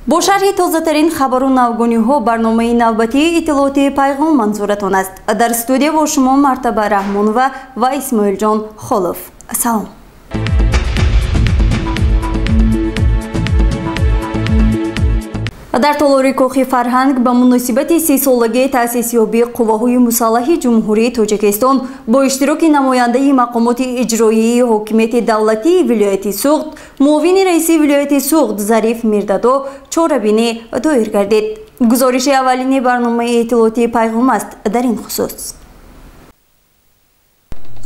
Бо шарҳи тозатарин хабару навгониҳо барномаи навбатии иттилоотии Пайғом манзуратон аст. Дар студия бо шумо Мартаба Раҳмонова ва Исмоилҷон Холов. Салом. Дар толори Кохи фарҳанг ба муносибати 30-солагии таъсисёбии қувваҳои мусаллаҳи Ҷумҳурии Тоҷикистон бо иштироки намояндаи мақомоти иҷроии ҳокимияти давлатии вилояти Суғд, муовини раиси вилояти Суғд Зариф Мирдадо чорабинӣ доир гардид. Гузориши аввалини барномаи иттилоотии Пайғом аст дар ин хусус.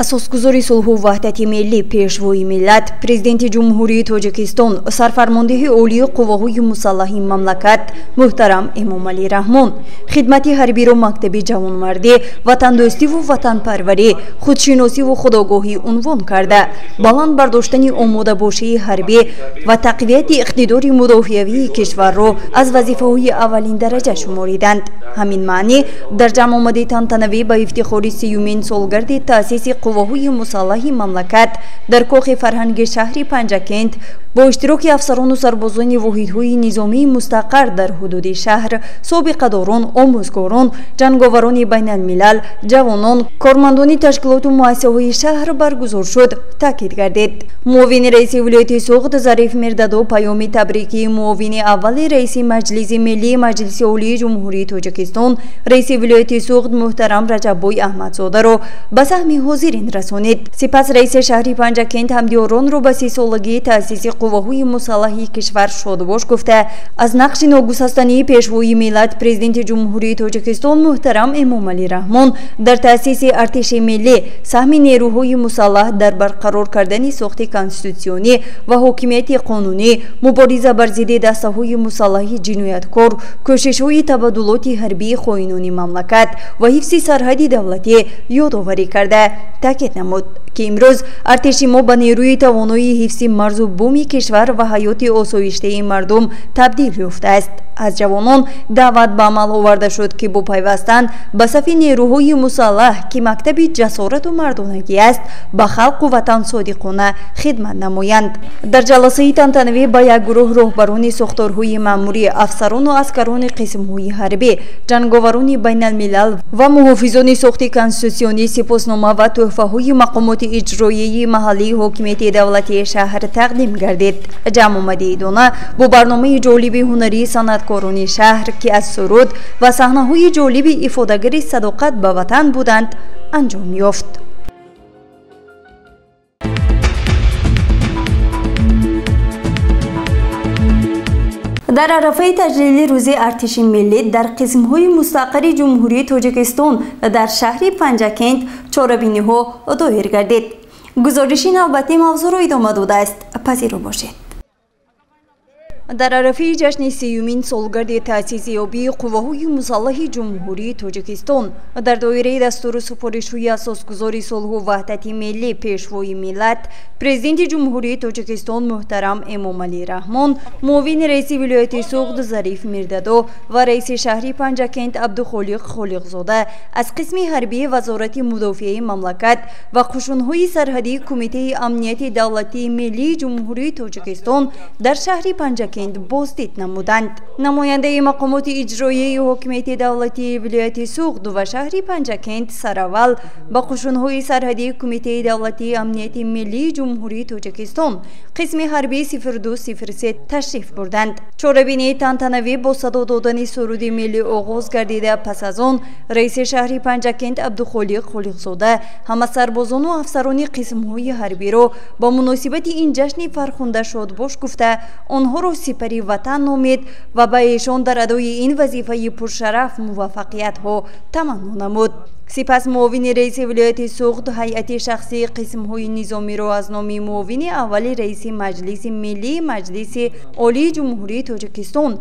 Асосгузори сулҳу ваҳдати миллӣ, Пешвои миллат, Президенти Ҷумҳурии Тоҷикистон, Сарфармондеҳи Олии қувваҳои мусаллаҳи мамлакат муҳтарам Эмомалӣ Раҳмон хидмати ҳарбиро мактаби ҷавонмардӣ, ватандӯстиву ватанпарварӣ, худшиносиву худогоҳӣ унвон карда, баланд бардоштани омодабошии ҳарбӣ ва тақвияти иқтидори мудофиавии кишварро аз вазифаҳои аввалин дараҷа шумориданд. Ҳамин маънӣ дар ҷамъомади тантанавӣ ба ифтихори 30-юмин солгарди таъсиси қувваҳои мусаллаҳи мамлакат дар Кохи фарҳанги шаҳри Панҷакент бо иштироки афсарону сарбозони воҳидҳои низомии мустақар дар ҳудуди шаҳр, собиқадорон, омӯзгорон, ҷанговарони байналмилал, ҷавонон, кормандони ташкилоту муассисаҳои шаҳр баргузор шуд, таъкид гардид. Муовини раиси вилояти Суғд Зариф Мирдадо паёми табрикии муовини аввали раиси Маҷлиси миллии Маҷлиси Олии Ҷумҳурии Тоҷикистон, раиси вилояти Суғд муҳтарам Раҷаббой Аҳмадзодаро ба саҳми ҳозирин расонид. Сипас раиси шаҳри Панҷакент ҳамдиёронро ба 30-солагии таъсиси қувваҳои мусаллаҳи кишвар шодбош гуфта, аз нақши ногусастании Пешвои миллат, Президенти Ҷумҳурии Тоҷикистон муҳтарам Эмомалӣ Раҳмон дар таъсиси артиши миллӣ, саҳми нерӯҳои мусаллаҳ дар барқарор кардани сохти конститутсионӣ ва ҳокимияти қонунӣ, мубориза бар зидди дастаҳои мусаллаҳи ҷинояткор, кӯшишҳои табаддулоти ҳарбии хоинони мамлакат ва ҳифзи сарҳади давлатӣ ёдоварӣ карда, таъкид намуд, ки имрӯз артиши мо ба нерӯи тавоноии ҳифзи марзу буми кишвар ва ҳаёти осоиштаи мардум табдил ёфтааст. Аз ҷавонон даъват ба амал оварда шуд, ки бо пайвастан ба сафи нерӯҳои мусаллаҳ, ки мактаби ҷасорату мардонагӣ аст, ба халқу ватан содиқона хидмат намоянд. Дар ҷаласаи тантанавӣ ба як гурӯҳ роҳбарони сохторҳои маъмурӣ, афсарону аскарони қисмҳои ҳарбӣ, ҷанговарони байналмилал ва муҳофизони сохти конститутсионӣ сипоснома ва тӯҳфаҳои мақомоти иҷроияи маҳаллии ҳокимияти давлатии шаҳр тақдим гардид. Ҷамъомади идона бо барномаи ҷолиби ҳунарии санъаткорони шаҳр, ки аз суруд ва саҳнаҳои ҷолиби ифодагари садоқат ба ватан буданд, анҷом ёфт. Дар арафаи таҷлили рӯзи артиши миллӣ дар қисмҳои мустақари Ҷумҳурии Тоҷикистон дар шаҳри Панҷакент чорабиниҳо доир гардид. Гузориши навбатӣ мавзӯъро идома додааст. Пазиро бошед. Дар арафаи ҷашни 30-юмин солгарди таъсисёбии қувваҳои мусаллаҳи Ҷумҳурии Тоҷикистон дар доираи дастуру супоришҳои асосгузори сулҳу ваҳдати миллӣ, Пешвои миллат, Президенти Ҷумҳурии Тоҷикистон муҳтарам Эмомалӣ Раҳмон, муовини раиси вилояти Суғд Зариф Мирдадо ва раиси шаҳри Панҷакент Абдухолиқ Холиқзода аз қисми ҳарбии Вазорати мудофиаи мамлакат ва қушунҳои сарҳадии Кумитаи амнияти давлатии миллии Ҷумҳурии Тоҷикистон дар шаҳри Панҷакент боздид намуданд. Намояндаи мақомоти иҷроияи ҳокимияти давлатии вилояти Суғд ва шаҳри Панҷакент сараввал ба қушунҳои сарҳадии Кумитаи давлатии амнияти миллии Ҷумҳурии Тоҷикистон қисми ҳарбии 0203 ташриф бурданд. Чорабинии тантанавӣ бо садо додани суруди миллӣ оғоз гардида, пас аз он раиси шаҳри Панҷакент Абдухолиқ Холиқзода ҳама сарбозону афсарони қисмҳои ҳарбиро ба муносибати ин ҷашни фархунда шодбош гуфта, онҳоро сипари ватан номид ва ба эшон дар адои ин вазифаи пуршараф муваффақиятҳо таманно намуд. Сипас муовини раиси вилояти Суғд ҳайати шахсии қисмҳои низомиро аз номи муовини аввали раиси Маҷлиси миллии Маҷлиси Олии Ҷумҳурии Тоҷикистон,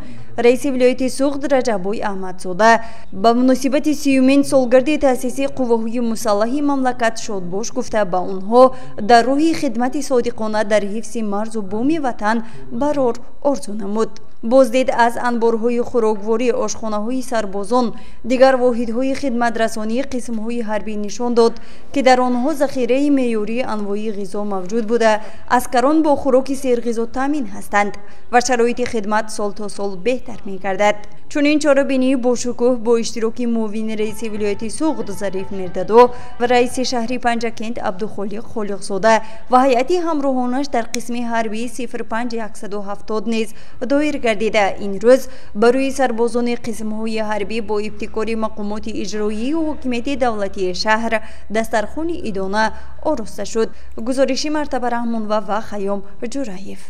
раиси вилояти Суғд Раҷаббой Аҳмадзода ба муносибати 30-юмин солгарди таъсиси қувваҳои мусаллаҳи мамлакат шодбош гуфта, ба онҳо дар роҳи хидмати содиқона дар ҳифзи марзу буми ватан барор орзу намуд. Боздид аз анборҳои хӯрокворӣ, ошхонаҳои сарбозон, дигар воҳидҳои хидматрасонии қисмҳои ҳарбӣ нишон дод, ки дар онҳо захираи меъёрии анвои ғизо мавҷуд буда, аскарон бо хӯроки серғизо таъмин ҳастанд ва шароити хидмат сол то сол беҳтар мегардад. Чунин чорабинии бошукӯҳ бо иштироки муовини раиси вилояти Суғд Зариф Мирдадо ва раиси шаҳри Панҷакент Абдухолиқ Холиқзода ва ҳайати ҳамроҳонаш дар қисми ҳарбии 05170 низ доир гардида, ин рӯз барои сарбозони қисмҳои ҳарбӣ бо ибтикори мақомоти иҷроию ҳокимияти давлатии шаҳр дастархони идона ороста шуд. Гузориши Мартаба Раҳмонова ва Хайём Ҷураев.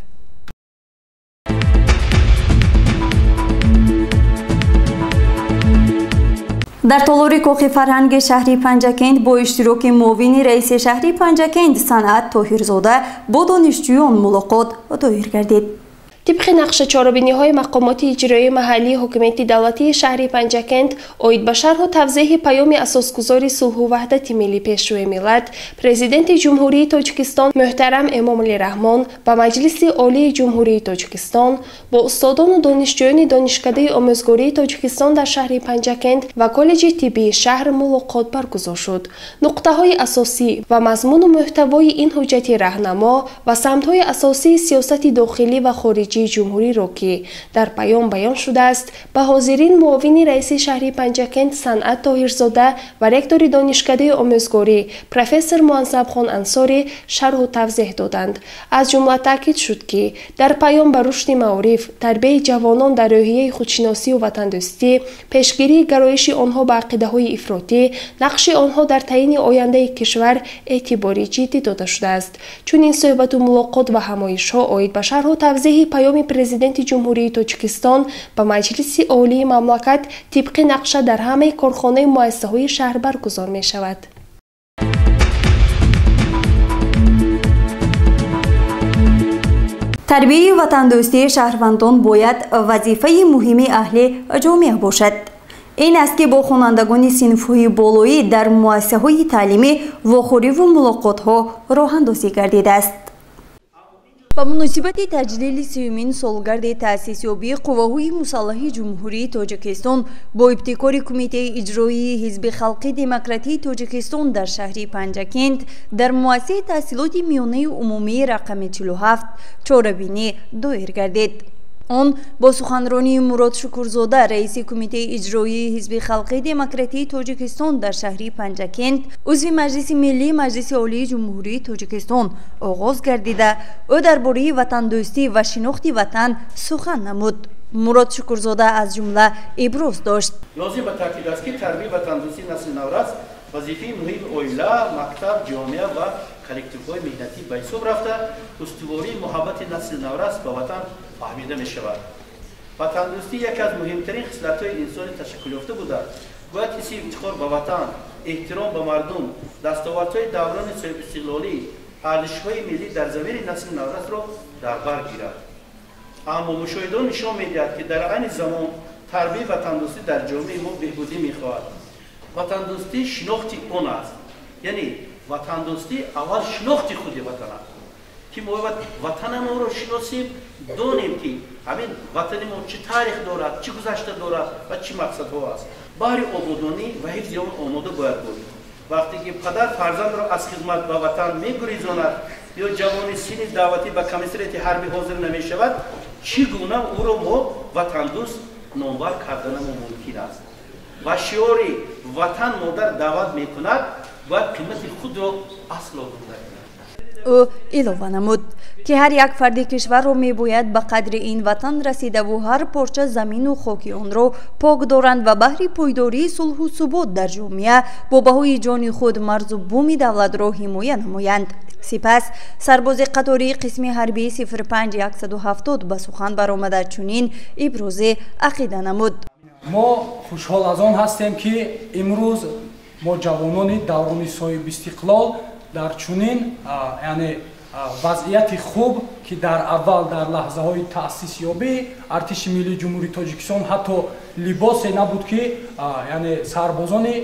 Дар толори кохи фарҳанги шаҳри Панҷакент бо иштироки муовини раиси шаҳри Панҷакент Санъат Тоҳирзода бо донишҷӯён мулоқот доир гардид. Тибқи нақша чорабиниҳои мақомоти иҷроии маҳаллии ҳукумати давлатии шаҳри Панҷакент оид ба шарҳу тавзеҳи паёми асосгузори сулҳу ваҳдати миллӣ, Пешвои миллат, Президенти Ҷумҳурии Тоҷикистон муҳтарам Эмомалӣ Раҳмон ба Маҷлиси Олии Ҷумҳурии Тоҷикистон бо устодону донишҷӯёни Донишкадаи омӯзгории Тоҷикистон дар шаҳри Панҷакент ва коллеҷи тиббии шаҳр мулоқот баргузор шуд. Нуқтаҳои асосӣ ва мазмуну муҳтавои ин ҳуҷҷати раҳнамо ва самтҳои асосии сиёсати дохилӣ ва хориҷӣ ҷумҳуриро, ки дар паём баён шудааст, ба ҳозирин муовини раиси шаҳри Панҷакент Санъат Тоҳирзода ва ректори Донишкадаи омӯзгорӣ профессор Муансабхон Ансорӣ шарҳу тавзеҳ доданд. Аз ҷумла таъкид шуд, ки дар паём ба рушди маориф, тарбияи ҷавонон дар рӯҳияи худшиносию ватандӯстӣ, пешгирии гароиши онҳо ба ақидаҳои ифротӣ, нақши онҳо дар таъйини ояндаи кишвар эътибори ҷиддӣ дода шудааст. Чунин суҳбату мулоқот ва ҳамоишҳо оид ба шарҳу тавзеҳи паёми Президенти Ҷумҳурии Тоҷикистон ба Маҷлиси Олии мамлакат тибқи нақша дар ҳамаи корхонаи муассисаҳои шаҳр баргузор мешавад. Тарбияи ватандӯстии шаҳрвандон бояд вазифаи муҳими аҳли ҷомеа бошад. Ин аст, ки бо хонандагони синфҳои болоӣ дар муассисаҳои таълимӣ вохӯриву мулоқотҳо роҳандозӣ гардидааст. Ба муносибати таҷлили сеюмин солгарди таъсисёбии қувваҳои мусаллаҳи Ҷумҳурии Тоҷикистон бо ибтикори Кумитаи иҷроии Ҳизби халқи демократии Тоҷикистон дар шаҳри Панҷакент дар муассисаи таҳсилоти миёнаи умумии рақами 47 чорабинӣ доир гардид. Он бо суханронии Мурод Шукурзода, раиси Кумитаи иҷроии Ҳизби халқи демократии Тоҷикистон дар шаҳри Панҷакент, узви Маҷлиси Миллии Маҷлиси Олии Ҷумҳурии Тоҷикистон оғоз гардида, ӯ дар бораи ватандӯстӣ ва шинохти ватан сухан намуд. Мурод Шукурзода аз ҷумла иброз дошт: лозим ба таъкид аст, ки тарбияи ватандӯстии насли наврас вазифаи муҳими оила, мактаб, ҷомеа ва коллективҳои меҳнатӣ ба ҳисоб рафта, устувории муҳаббати насли наврас ба ватан фаҳмида мешавад. Ватандӯстӣ яке аз муҳимтарин хислатҳои инсони ташаккулёфта буда, бояд ҳисси ифтихор ба ватан, эҳтиром ба мардум, дастовардҳои даврони соҳибистиқлолӣ, арзишҳои миллӣ дар замири насли наврасро дар бар гирад. Аммо мушоҳидон нишон медиҳад, ки дар айни замон тарбияи ватандӯстӣ дар ҷомеаи мо беҳбудӣ мехоҳад. Ватандӯстӣ шинохти он аст, яъне ватандӯстӣ аввал шинохти худи ватан аст, ки мо бояд ватанамонро шиносем, донем, ки ҳамин ватани мо чӣ таърих дорад, чӣ гузашта дорад ва чӣ мақсадҳо аст. Баҳри ободонӣ ва ҳифзи он омода бояд буд. Вақте ки падар фарзандро аз хизмат ба ватан мегурезонад ё ҷавони синни даъватӣ ба комиссариати ҳарбӣ ҳозир намешавад, чӣ гуна ӯро мо ватандӯст номбар карданамо мумкин аст? Ва шиори «Ватан модар даъват мекунад» бояд қимати худро асло гум накунад. Ӯ илова намуд, ки ҳар як фарди кишварро мебояд ба қадри ин ватан расидаву ҳар порча замину хоки онро пок доранд ва баҳри пойдории сулҳу субот дар ҷомеа бо баҳои ҷони худ марзу буми давлатро ҳимоя намоянд. Сипас сарбози қатории қисми ҳарбии 05170 ба сухан баромада, чунин ибрози ақида намуд: Мо хушҳол аз он ҳастем, ки имрӯз мо, ҷавонони даврони соҳибистиқлол, дар чунин, яъне, вазъияти хуб, ки дар аввал, дар лаҳзаҳои таъсисёбии Артиши Миллии Ҷумҳурии Тоҷикистон, ҳатто либосе набуд, ки, яъне, сарбозони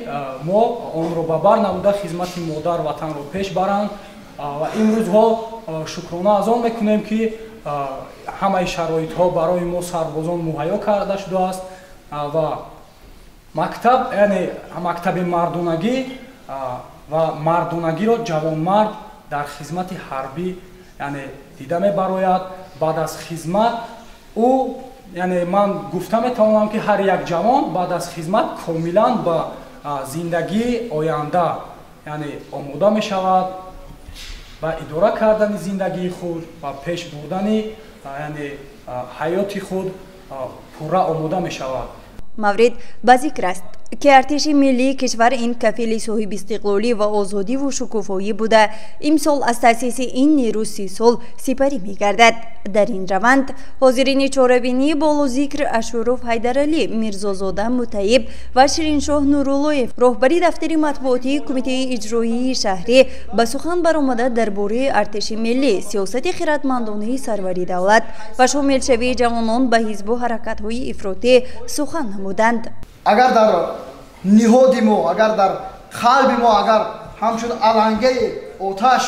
мо онро ба бар намуда хизмати модар ватанро пеш баранд. Ва имрӯзҳо шукрона аз он мекунем, ки ҳамаи шароитҳо барои мо сарбозон муҳайё карда шудааст ва Мактаб, яъне мактаби мардонагӣ ва мардонагиро ҷавонмард дар хизмати ҳарбӣ, яъне дида мебарояд. Баъд аз хизмат ӯ, яъне ман гуфта метавонам, ки ҳар як ҷавон баъд аз хизмат комилан ба зиндагии оянда, яъне омода мешавад, ба идора кардани зиндагии худ ва пеш бурдани, яъне ҳаёти худ пурра омода мешавад. Маврид ба зикр аст, ки артиши миллии кишвар ин кафили соҳибистиқлолӣ ва озодиву шукуфоӣ буда, имсол аз таъсиси ин нерӯ 30 сол сипарӣ мегардад. Дар ин раванд ҳозирини чорабинӣ болозикр Ашуров Ҳайдаралӣ, Мирзозода Мутаиб ва Шириншоҳ Нуруллоев, роҳбари дафтари матбуотии Кумитаи иҷроии шаҳрӣ, ба сухан баромада дар бораи артиши миллӣ, сиёсати хиратмандонаи сарвари давлат ва шомилшавии ҷавонон ба ҳизбу ҳаракатҳои ифротӣ сухан намуданд. Агар дар ниҳоди мо, агар дар қалби мо, агар ҳамчун алангаи оташ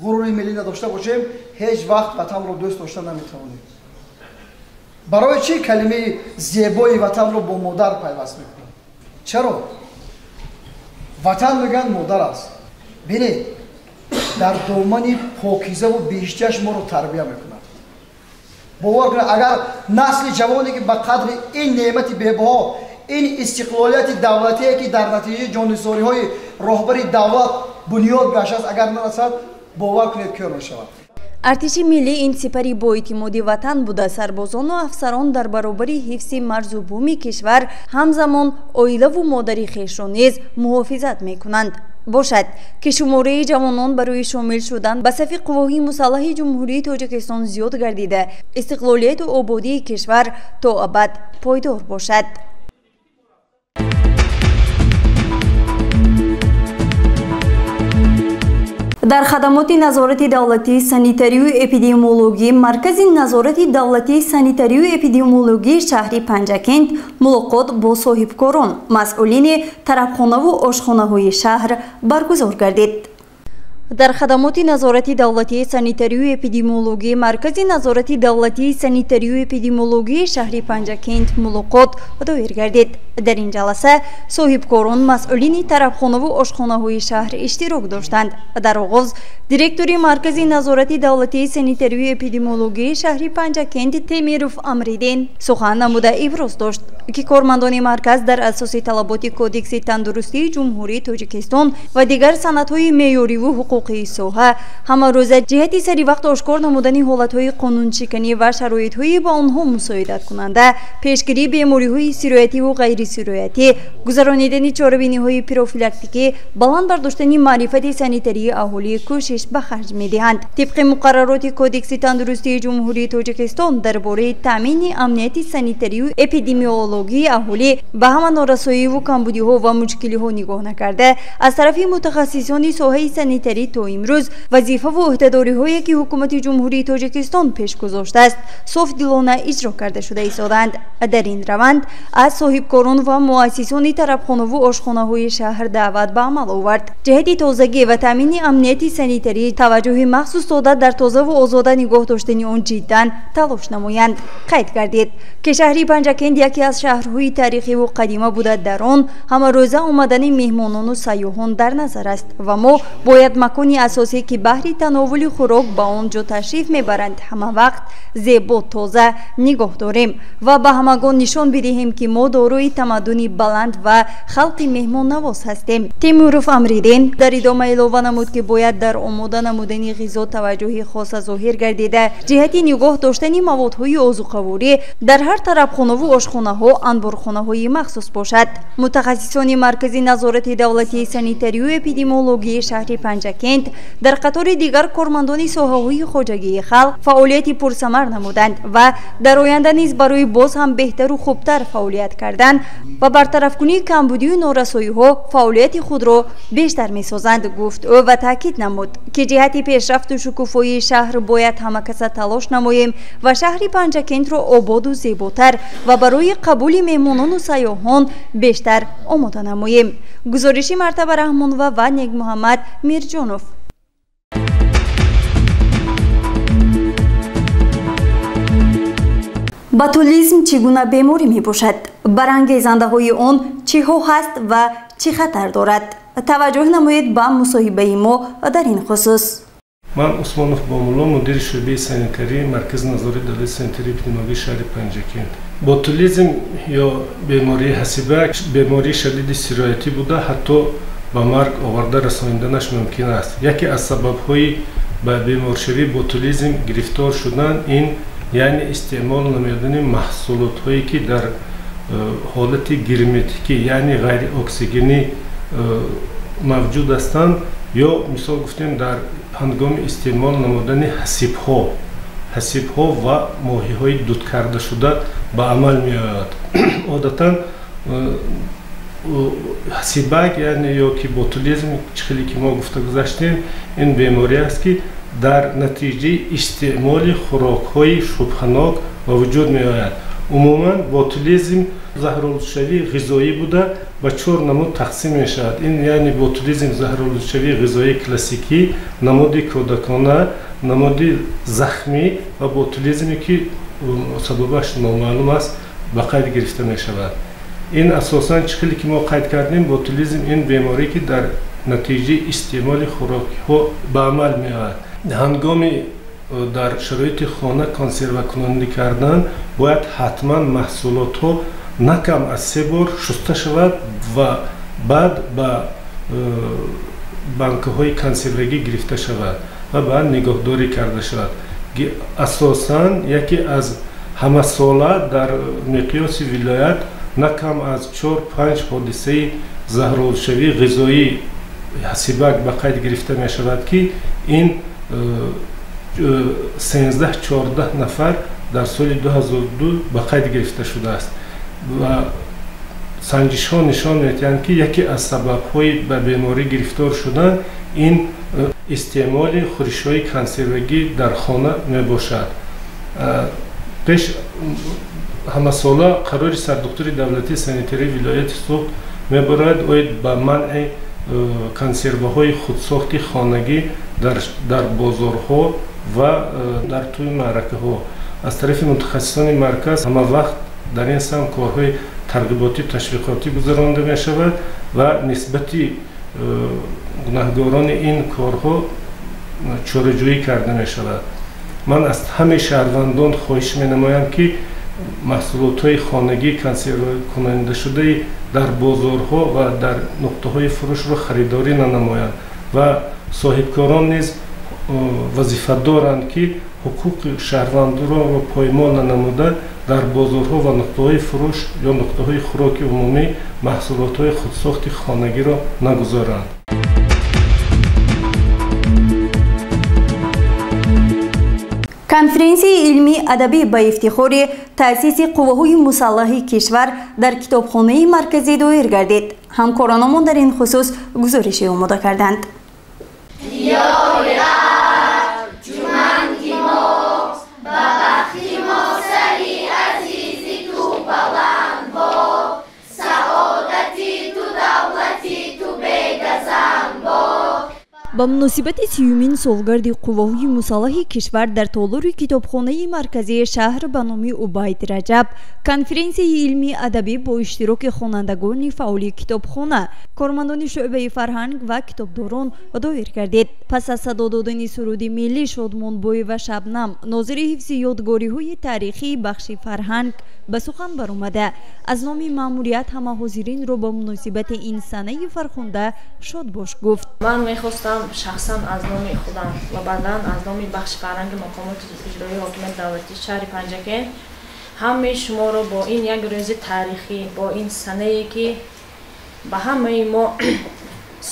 ғурури миллӣ надошта бошем, ҳеҷ вақт ватанро дӯст дошта наметавонем. Барои чӣ калимаи зебои ватанро бо модар пайваст мекунем? Чаро? Ватан мегӯянд модар аст. Бинед, дар домани покизаву беҳиштиаш моро тарбия мекунад. Бовар кунед, агар насли ҷавоне, ки ба қадри ин неъмати бебаҳо, ин истиқлолияти давлатие, ки дар натиҷаи ҷоннисориҳои роҳбари давлат бунёд гаштааст, агар нарасад, бовар кунед, кӯр мешавад. Артиши миллӣ ин сипари боэътимоди ватан буда, сарбозону афсарон дар баробари ҳифзи марзу буми кишвар ҳамзамон оилаву модари хешро низ муҳофизат мекунанд. Бошад, ки шумораи ҷавонон барои шомил шудан ба сафи қувваҳои мусаллаҳи Ҷумҳурии Тоҷикистон зиёд гардида, истиқлолияту ободии кишвар то абад пойдор бошад. Дар хадамоти назорати давлатии санитарию эпидемиологии Маркази назорати давлатии санитарию эпидемиологии шаҳри Панҷакент мулоқот бо соҳибкорон, масъулини тарабхонаву ошхонаҳои шаҳр баргузор гардид. Дар хадамоти назорати давлатии санитарию эпидемиологии Маркази назорати давлатии санитарию эпидемиологии шаҳри Панҷакент мулоқот доир гардид. Дар ин ҷаласа соҳибкорон, масъулини тарабхонаву ошхонаҳои шаҳр иштирок доштанд. Дар оғоз директори Маркази назорати давлатии санитарию эпидемиологии шаҳри Панҷакент Темиров Амридин сухан намуда иброз дошт, ки кормандони марказ дар асоси талаботи Кодекси тандурустии Ҷумҳурии Тоҷикистон ва дигар санадҳои меъёриву ҳуқуқии соҳа ҳамарӯза ҷиҳати саривақт ошкор намудани ҳолатҳои қонуншиканӣ ва шароитҳои ба онҳо мусоидаткунанда, пешгирии бемориҳои сироятиву ғайрисироятӣ, гузаронидани чорабиниҳои профилактикӣ, баланд бардоштани маърифати санитарии аҳолӣ кӯшиш ба харҷ медиҳанд. Тибқи муқаррароти Кодекси тандурустии Ҷумҳурии Тоҷикистон дар бораи таъмини амнияти санитарию эпидемиологии аҳолӣ, ба ҳама норасоиву камбудиҳо ва мушкилиҳо нигоҳ накарда, аз тарафи мутахассисони соҳаи санитарӣ то имрӯз вазифаву ӯҳдадориҳое, ки ҳукумати Ҷумҳурии Тоҷикистон пеш гузоштааст, софдилона иҷро карда шуда истодаанд. Дар ин раванд аз соҳибкорон ва муассисони тарабхонаву ошхонаҳои шаҳр даъват ба амал овард ҷиҳати тозагӣ ва таъмини амнияти санитарӣ таваҷҷӯҳи махсус дода, дар тозаву озода нигоҳ доштани он ҷиддан талош намоянд. Қайд гардид, ки шаҳри Панҷакент яке аз шаҳрҳои таърихиву қадима буда, дар он ҳамарӯза омадани меҳмонону сайёҳон дар назар аст ва мо бояд макони асосӣ, ки баҳри тановули хӯрок ба он ҷо ташриф мебаранд, ҳама вақт зебо, тоза нигоҳ дорем ва ба ҳамагон нишон бидиҳем, ки мо дорои тамаддуни баланд ва халқи меҳмоннавоз ҳастем. Темуров Амридин дар идома илова намуд, ки бояд дар омода намудани ғизо таваҷҷӯҳи хоса зоҳир гардида, ҷиҳати нигоҳ доштани маводҳои озуқаворӣ дар ҳар тарабхонаву ошхонаҳо анборхонаҳои махсус бошад. Мутахассисони Маркази назорати давлатии санитарию эпидемиологии шаҳри Панҷакент дар қатори дигар кормандони соҳаҳои хоҷагии халқ фаъолияти пурсамар намуданд ва дар оянда низ барои боз ҳам беҳтару хубтар фаъолият кардан ва бартарафкунии камбудию норасоиҳо фаъолияти худро бештар месозанд, гуфт ӯ ва таъкид намуд, ки ҷиҳати пешрафту шукуфоии шаҳр бояд ҳама каса талош намоем ва шаҳри Панҷакентро ободу зеботар ва барои қабули меҳмонону сайёҳон бештар омода намоем. Гузориши Мартаба Раҳмонова ва Негмуҳаммад Мирҷонов. Ботулизм чӣ гуна беморӣ мебошад? Барангезандаҳои он чиҳо ҳаст ва чӣ хатар дорад? Таваҷҷӯҳ намоед ба мусоҳибаи мо дар ин хусус. Ман Усмонов Бомулло, мудири шӯъбаи санитарии Маркази назорати давлати санитарии эпидемиологии шаҳри Панҷакент. Ботулизм ё бемории ҳасиба бемории шадиди сироятӣ буда, ҳатто ба марг оварда расониданаш мумкин аст. Яке аз сабабҳои ба беморшавии ботулизм гирифтор шудан ин яъне истеъмол намудани маҳсулотҳое ки дар ҳолати герметикӣ, яъне ғайриоксигенӣ мавҷуд ҳастанд, ё мисол гуфтем дар ҳангоми истеъмол намудани ҳасибҳо ва моҳиҳои дудкардашуда ба амал меояд. Одатан ҳасибак, яъне ё ки ботулизм, чӣ хеле ки мо гуфта гузаштем, ин беморӣ аст ки дар натиҷаи истеъмоли хӯрокҳои шубҳанок ба вуҷуд меояд. Умуман ботулизм заҳролудшавии ғизоӣ буда ба чор намуд тақсим мешавад. Ин яъне ботулизм заҳролудшавии ғизоии классикӣ, намуди кӯдакона, намуди захмӣ ва ботулизме ки сабабаш номаълум аст ба қайд гирифта мешавад. Ин асосан чӣ хеле ки мо қайд кардем, ботулизм ин беморӣ ки дар натиҷаи истеъмоли хӯрокҳо ба амал меояд. Ҳангоми дар шароити хона консервакунонӣ кардан бояд ҳатман маҳсулотҳо на кам аз 3 бор шуста шавад ва баъд ба банкаҳои консервагӣ гирифта шавад ва баъд нигоҳдорӣ карда шавад. Асосан яке аз ҳамасола дар миқёси вилоят на кам аз 4-5 ҳодисаи заҳролудшавии ғизоӣ ҳасибак ба қайд гирифта мешавад ки ин 13-14 нафар дар соли 2002 ба қайд гирифта шудааст ва санҷишҳо нишон медиҳанд ки яке аз сабабҳои ба беморӣ гирифтор шудан ин истеъмоли хӯришҳои консервагӣ дар хона мебошад. Пеш ҳамасола қарори сардухтури давлатии санитарии вилояти Суғд мебарад оид ба манъи консерваҳои худсохти хонагӣ дар бозорҳо ва дар тӯи маъракаҳо. Аз тарафи мутахассисони марказ ҳама вақт дар ин самт корҳои тарғиботӣ ташвиқотӣ гузаронда мешавад ва нисбати гунаҳгорони ин корҳо чораҷӯӣ карда мешавад. Ман аз ҳамаи шаҳрвандон хоҳиш менамоям ки маҳсулотҳои хонагӣ консервакунандашудаи дар бозорҳо ва дар нуқтаҳои фурӯшро харидорӣ нанамоянд ва соҳибкорон низ вазифа доранд ки ҳуқуқи шаҳрвандонро поймол нанамуда дар бозорҳо ва нуқтаҳои фурӯш ё нуқтаҳои хӯроки умумӣ маҳсулотҳои худсохти хонагиро нагузоранд. Конференсияи илмии адабӣ ба ифтихори таъсиси қувваҳои мусаллаҳи кишвар дар китобхонаи марказӣ доир гардид. Ҳамкоронамон дар ин хусус гузорише омода карданд. Ба муносибати 30-юмин солгарди қувваҳои мусаллаҳи кишвар дар толори китобхонаи марказии шаҳр ба номи Убайд Раҷаб конференсияи илмии адабӣ бо иштироки хонандагони фаъоли китобхона, кормандони шӯъбаи фарҳанг ва китобдорон доир гардид. Пас аз садо додани суруди миллӣ Шодмонбоева Шабнам, нозири ҳифзи ёдгориҳои таърихии бахши фарҳанг ба сухан баромада, аз номи маъмурият ҳама ҳозиринро ба муносибати ин санаи фархунда шодбош гуфт. Ман мехостам шахсан аз номи худам ва баъдан аз номи бахши фарҳанги мақомоти иҷроии ҳокимияти давлатии шаҳри Панҷакент ҳамаи шуморо бо ин як рӯзи таърихӣ, бо ин санае ки ба ҳамаи мо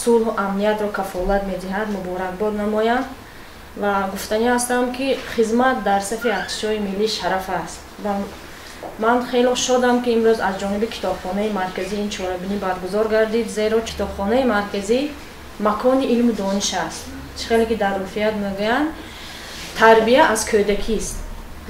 сулҳу амниятро кафолат медиҳад, муборакбод намоям ва гуфтанӣ ҳастам ки хизмат дар сафи артишҳои миллӣ шараф аст ва ман хеле шодам ки имрӯз аз ҷониби китобхонаи марказӣ ин чорабинӣ баргузор гардид, зеро китобхонаи марказӣ макони илму дониш аст. Чӣ хеле ки дар урфият мегӯянд, тарбия аз кӯдакист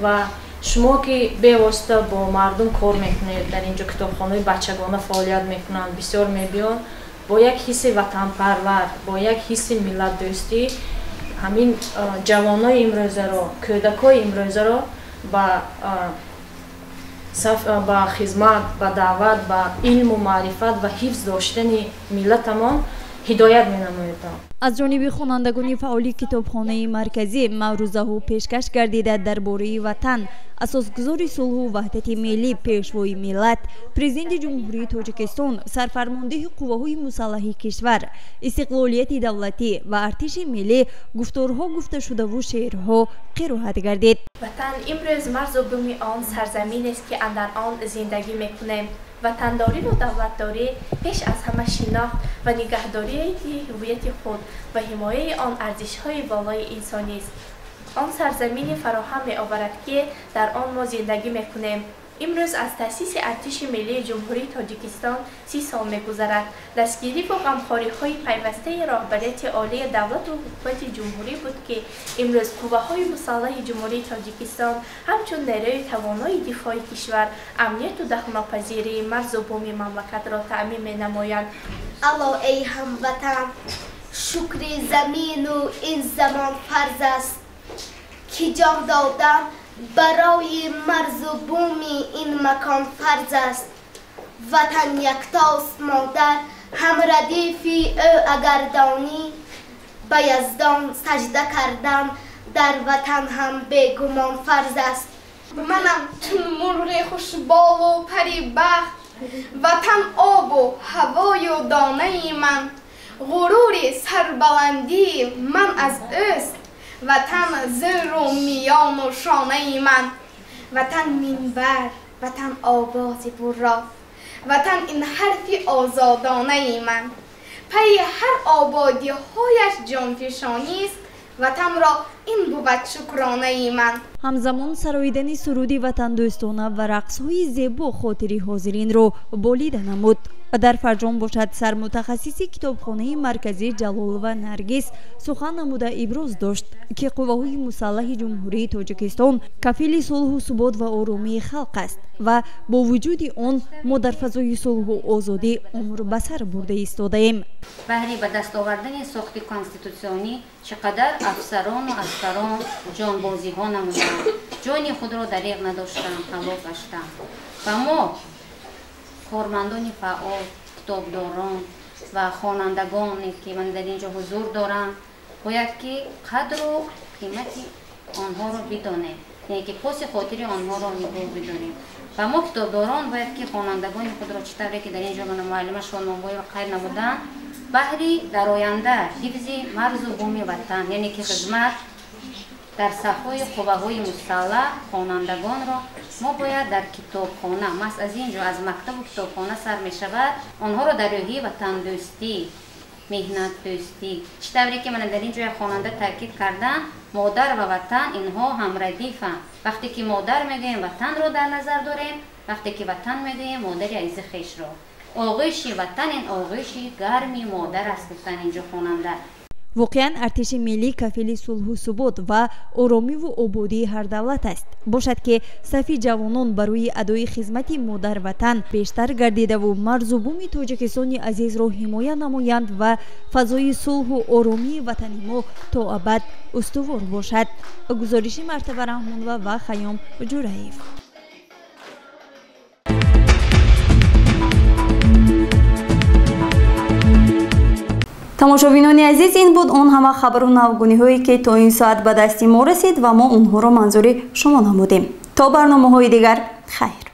ва шумо ки бевосита бо мардум кор мекунед, дар инҷо китобхонаи бачагона фаъолият мекунанд, бисёр мебиёнд, бо як ҳисси ватанпарвар, бо як ҳисси миллатдӯстӣ ҳамин ҷавонои имрӯзаро, кӯдакҳои имрӯзаро ба Ба хизмат, ба даъват, ба илму маърифат ва ҳифз доштани миллатамон ҳидоят менамояд. Аз ҷониби хонандагони фаъоли китобхонаи марказӣ маърузаҳо пешкаш гардида дар бораи ватан, асосгузори сулҳу ваҳдати миллӣ, пешвои миллат, президенти Ҷумҳурии Тоҷикистон, сарфармондеҳи қувваҳои мусаллаҳи кишвар, истиқлолияти давлатӣ ва артиши миллӣ гуфторҳо гуфта шудаву шеърҳо қироат гардид. Ватан имрӯз марзу буми он сарзаминест, ки андар он зиндагӣ мекунем. Ватандориву давлатдорӣ пеш аз ҳама шинохт ва нигаҳдории ҳуввияти худ ва ҳимояи он арзишҳои волои инсонист. Он сарзамине фароҳам меоварад, ки дар он мо зиндагӣ мекунем. Имрӯз аз таъсиси артиши миллии Ҷумҳурии Тоҷикистон 30 сол мегузарад. Дастгириву ғамхориҳои пайвастаи роҳбарияти олии давлату ҳукумати ҷумҳурӣ буд, ки имрӯз қувваҳои мусаллаҳи Ҷумҳурии Тоҷикистон ҳамчун нерӯи тавонои дифои кишвар амнияту дахлнопазирии марзу буми мамлакатро таъмин менамоянд. Ало эй ҳамватан, шукри замину ин замон фарз аст, ки ҷон додан барои марзу буми ин макон фарз аст. Ватан яктост модар, ҳам радифи ӯ агар донӣ, ба яздон саҷда кардан дар ватан ҳам бегумон фарз аст. Манам чун мурғи хушболу пари бахт, ватан обу ҳавою донаи ман, ғурури сарбаландии ман аз ӯст, ватан зиру миёну шонаи ман. Ватан минбар, ватан овози бурро, ватан ин ҳарфи озодонаи ман. Пайи ҳар ободиҳояш ҷонфишонист, ватанро ин бувад шукронаи ман. Ҳамзамон сароидани суруди ватандӯстона ва рақсҳои зебо хотири ҳозиринро болида намуд. Дар фарҷом бошад сармутахассиси китобхонаи марказӣ Ҷалолова Наргиз сухан намуда иброз дошт, ки қувваҳои мусаллаҳи Ҷумҳурии Тоҷикистон кафили сулҳу субот ва оромии халқ аст ва бо вуҷуди он мо дар фазои сулҳу озодӣ умр ба сар бурда истодаем. Баҳри ба даст овардани сохти конститутсионӣ чӣ қадар афсарону аскарон ҷонбозиҳо намуданд, ҷони худро дареғ надоштанд, ҳалок гаштанд. Ва мо кормандони фаъол, китобдорон ва хонандагоне, ки ман дар ин ҷо ҳузур доранд, бояд ки қадру қимати онҳоро бидонем, яъне ки поси хотири онҳоро нигоҳ бидорем. Ва мо китобдорон бояд ки хонандагони худро чӣ тавре ки дар ин ҷо мана муаллима Шонмонбоева қайд намуданд, баҳри дар оянда ҳифзи марзу буми ватан, яъне ки хизмат дар сафҳои қувваҳои мусаллаҳ хонандагонро мо бояд дар китобхона, маҳз аз ин ҷо аз мактабу китобхона сар мешавад, онҳоро дар рӯҳии ватандӯстӣ, меҳнатдӯстӣ, чӣ тавре ки мана дар ин ҷо як хонанда таъкид карданд, модар ва ватан инҳо ҳамрадифанд. Вақте ки модар мегӯем, ватанро дар назар дорем, вақте ки ватан мегӯем, модари азизи хешро. Оғӯши ватан ин оғӯши гарми модар аст, гуфтанд ин ҷо хонанда. Воқеан артиши миллӣ кафили сулҳу субот ва оромиву ободии ҳар давлат аст. Бошад, ки сафи ҷавонон барои адои хизмати модар ватан бештар гардидаву марзу буми Тоҷикистони азизро ҳимоя намоянд ва фазои сулҳу оромии ватани мо то абад устувор бошад. Гузориши Мартаба Раҳмонова ва Хайём Ҷураев. Тамошобинони азиз, ин буд он ҳама хабару навгуниҳое, ки то ин соат ба дасти мо расид ва мо онҳоро манзури шумо намудем. То барномаҳои дигар, хайр.